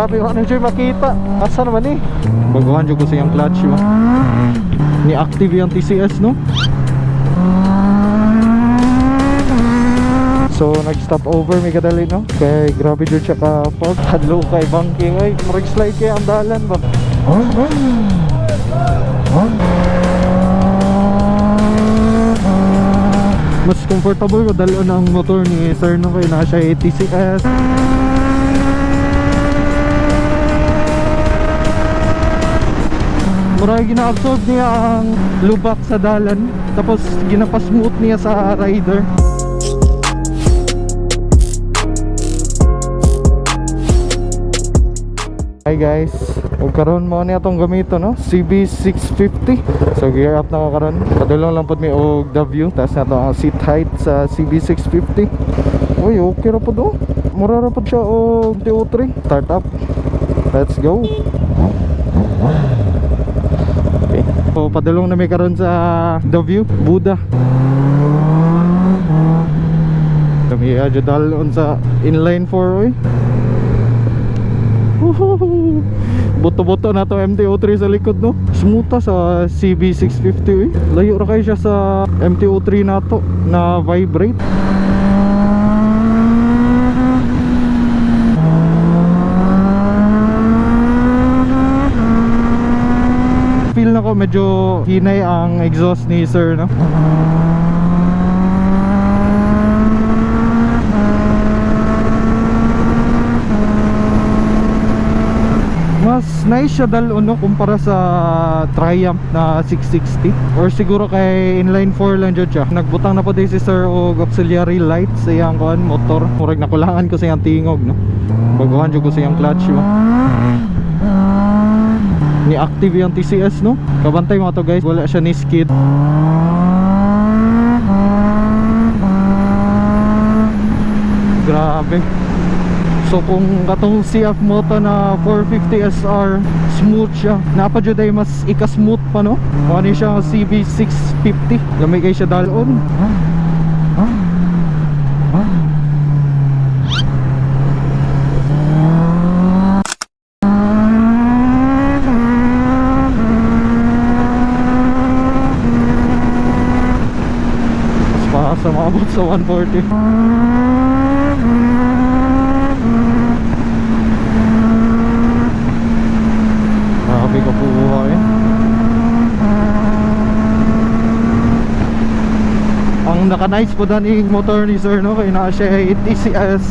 Grabe, ano siya makita? Asa naman eh? Baguhan jud ko sa iyang clutch ba? Ni active yung TCS, no? So nag-stop over may kadali, no? Kay grabe jud siya ka fog. Hadlo kay banking ay, murag slide kay ang dalan ba. Mas comfortable ko dalon ang motor ni sir, no, kay naa siya TCS. Murag gina-absorb niya ang lubak sa dalan, tapos ginapa-smooth niya sa rider. Hi guys, ug karon mo ni atong gamito, no, CB650. So gear up na ko karon. Padulong lang pud mi og W, taas na to ang seat height sa CB650. Uy, okay ra pud oh. Mura ra pud siya og TO3. Start up. Let's go. Okay. So padulong na mi karon sa The View, Buda. Kami adyo dalon sa inline 4 oy. Woohoo! Buto-buto na to MT-03 sa likod, no. Smooth sa CB650 eh. Layo ra kayo siya sa MT-03 nato na vibrate. Feel na ko medyo hinay ang exhaust ni sir, no. Mas nice siya dalon, no, kumpara sa Triumph na 660, or siguro kay inline 4 lang jud siya. Nagbutang na po din si sir og auxiliary lights sa iyang kuan motor. Murag nakulangan ko sa iyang tingog, no. Baguhan jud ko sa iyang clutch ba. Ni active yung TCS, no. Kabantay mo to guys, wala siya ni skid. Grabe. So kung katong CF Moto na 450 SR, smooth siya. Napa jud ay mas ika-smooth pa, no. Mo ni siya ang CB650. Lamay kay siya dalon. Mas pa sa maabot sa 140. Grabe ka buhay eh. Ang naka-nice po dan yung motor ni sir, no, kay naa siya TCS,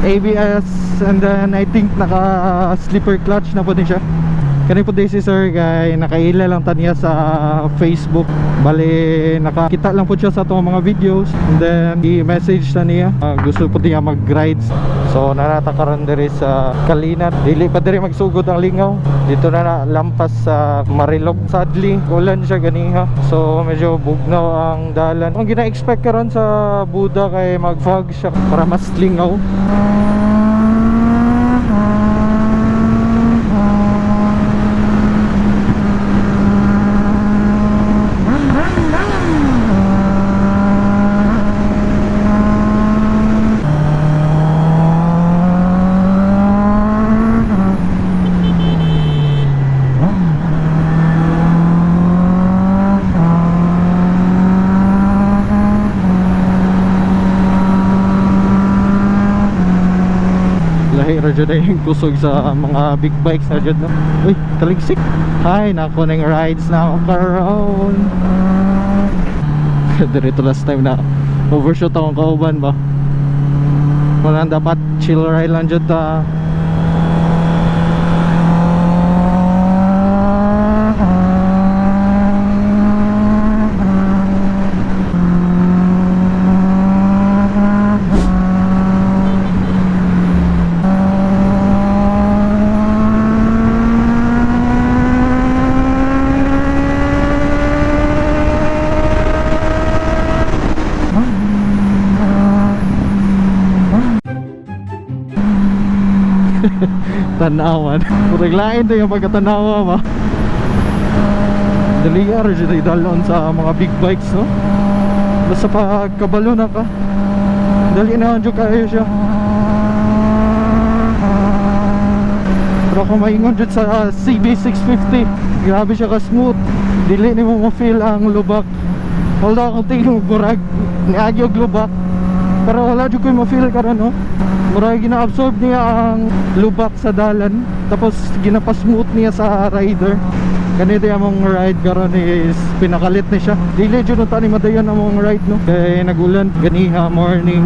ABS, and then I think naka slipper clutch na po din siya. Kani po din si sir kay nakaila lang ta niya sa Facebook. Bali nakakita lang po siya sa atong mga videos, and then i-message na niya. Gusto po niya mag-rides. So narata karon diri sa Kalinat. Dili pa diri magsugod ang lingaw. Dito na lampas sa Marilog. Sadly, ulan siya ganiha. So medyo bugnaw ang dalan. Ang gina-expect karon sa Buda kay mag-fog siya para mas lingaw. Lahi ra jud ay yung kusog sa mga big bikes na jud, no. Uy, taligsik. Hi, nako ning rides na ako karon. Dirito last time na overshoot akong kauban ba. Wala, dapat chill ride lang jud ta. Tanawan. Murag lain to yung pagkatanawa ba. Dali ra jud ay dalon sa mga big bikes, no. Basta pagkabalo na ka, dali na jud kayo siya. Wala ko maingon jud sa CB650. Grabe siya ka smooth. Dili nimo mo feel ang lubak. Although akong tingog murag niagi og lubak. Pero wala jud ko ma-feel karon, no. Murag gina-absorb niya ang lubak sa dalan, tapos ginapa-smooth niya sa rider. Ganito yung among ride karon is pinakalit ni siya. Dili jud unta ni madayon among ride, no. Kay nagulan ganiha morning.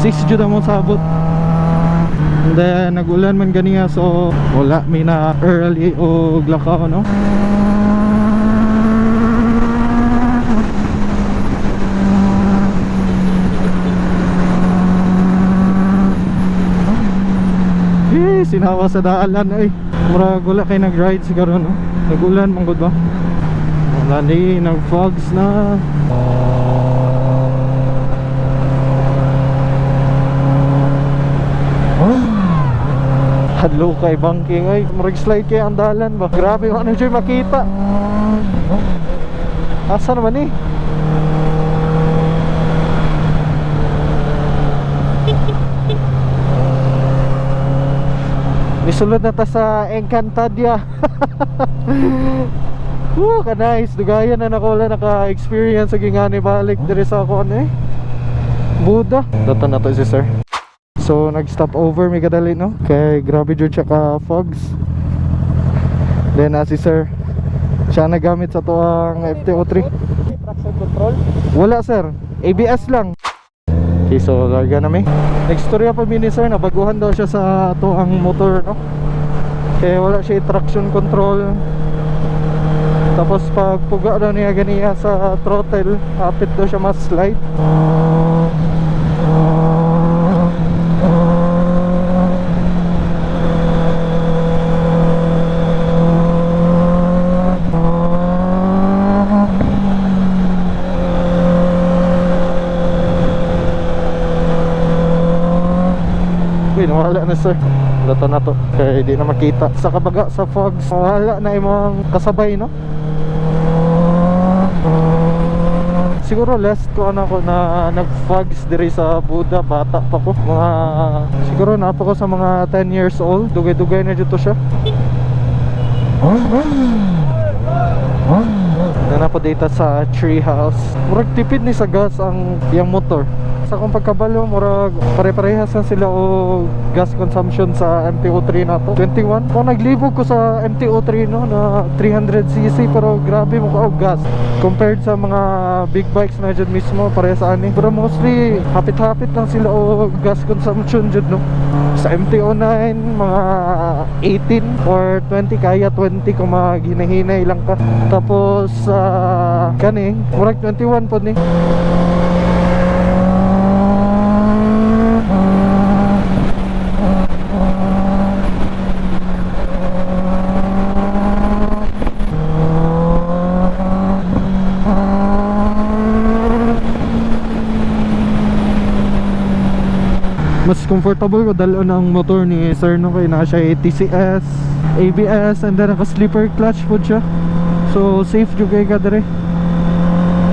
6 jud among sabot. And then nagulan man ganiha, so wala mi na early og lakaw, no. Eh, sinawa sa daalan ay. Murag wala kay nag-ride siguro, no. Nagulan man gud ba? Wala ni, nag-fogs na. Hadlo kay banking ay, murag slide kay ang dalan ba. Grabe ano jud makita. Asa naman ni? Nisulod na ta sa Encantadia. Woo, ka nice. Dugayan na nako wala naka-experience sa gingani balik diri sa ako ano eh. Buda. Dato na to si sir. So nag-stop over mi kadali, no. Kay grabe jud siya ka fogs. Then si sir. Siya nagamit sa tuang FTO3. Traction control. Wala sir, ABS lang. Okay, so larga na mi. Next storya pa mi ni sir, nabaguhan daw siya sa tuang motor, no. Kaya wala siya traction control. Tapos pag puga daw niya ganiya sa throttle, hapit daw siya mas slide. Uy, nawala na sir. Lato na to. Kaya hindi na makita. Sa kabaga, sa fogs, wala na imong kasabay, no? Siguro last ko ano ko na nag-fogs diri sa Buda, bata pa ko. Mga, siguro na ko sa mga 10 years old. Dugay-dugay na dito siya. Na po data sa treehouse. Murag tipid ni sa gas ang iyang motor. Sa akong pagkabalo, murag pare-parehas na sila og gas consumption sa MT-03 na to. 21. Kung naglibog ko sa MT-03, no, na 300cc, pero grabe mo ka og gas compared sa mga big bikes na dyan mismo, pareha sa ani. Pero mostly hapit-hapit lang sila og gas consumption jud, no. Sa MT-09 mga 18 or 20, kaya 20 kung maghinahinay lang ka. Tapos sa kani murag 21 pod ni. Mas comfortable ko dalon ang motor ni sir, no, kay na siya TCS, ABS, and then naka slipper clutch po siya, so safe jud kay ka dire.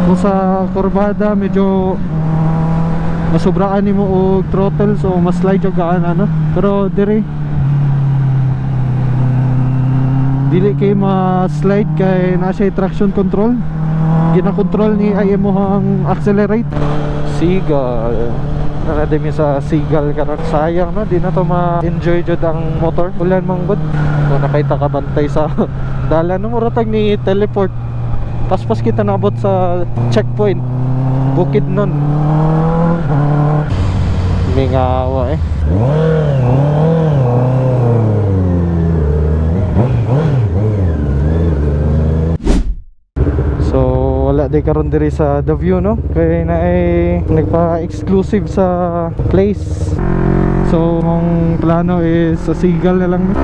Kung sa kurbada medyo masobraan nimo og throttle, so mas slide jud ka ano, pero dire dili kay ma-slide kay na siya traction control, gina-control ni ay imong accelerate. Seagull. Nakademi sa Seagull karon. Sayang no, di na to ma-enjoy jud ang motor. Ulan man gud. Kung nakita ka bantay sa dalan, no, mura tag ni teleport. Paspas kita naabot sa checkpoint. Bukid nun. Mingawa eh. So wala di karon diri sa The View, no, kay na ay nagpa-exclusive sa place. So ang plano is sa Seagull na lang.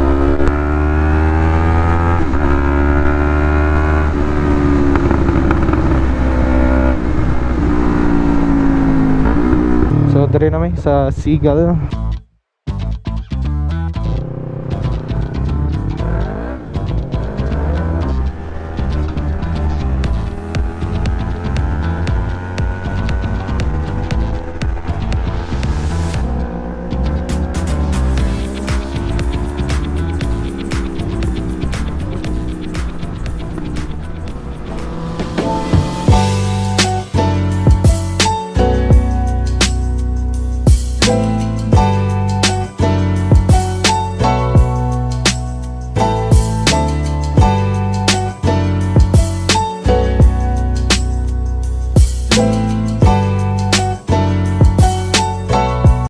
So diri na mi sa Seagull.